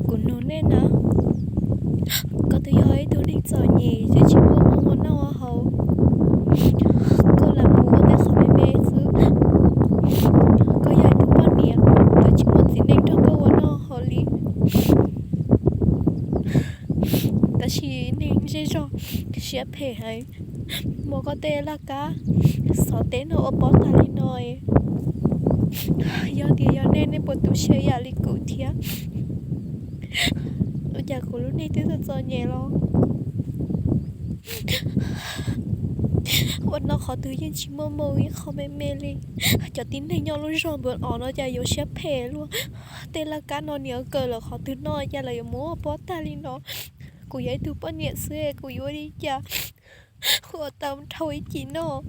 Kuv nug nej na, koj twb yog ib tug neeg txom nyem twb tsis muaj hmoo ua noj ua haus, koj lam mus ua tej qhov me me xwb. Koj yog ib tug poj niam twb tsis muaj txiv neej nrog koj ua noj haus li. Tab sis neeg zej zog siab phem heev, muab koj tej laj kab xov teb no ua pob tag li no. Yog tias yog nej, nej puas tu siab ib yam li kuv thiab? Ua cas kuv lub neej twb txom txom nyem los ua noj qhov twg yeej tsis muaj hmoo ib qho me me li. Cov tib neeg nyob lub zog npawg os no cas yuav siab phem luaj. Tej laj kab no niam kaw lawm qhov twg noj cas lawv yuav muab ua pob tag li no. Kuv yog ib tug poj niam xwb, kuv yuav ua li cas ua tau dhau ib cim noj?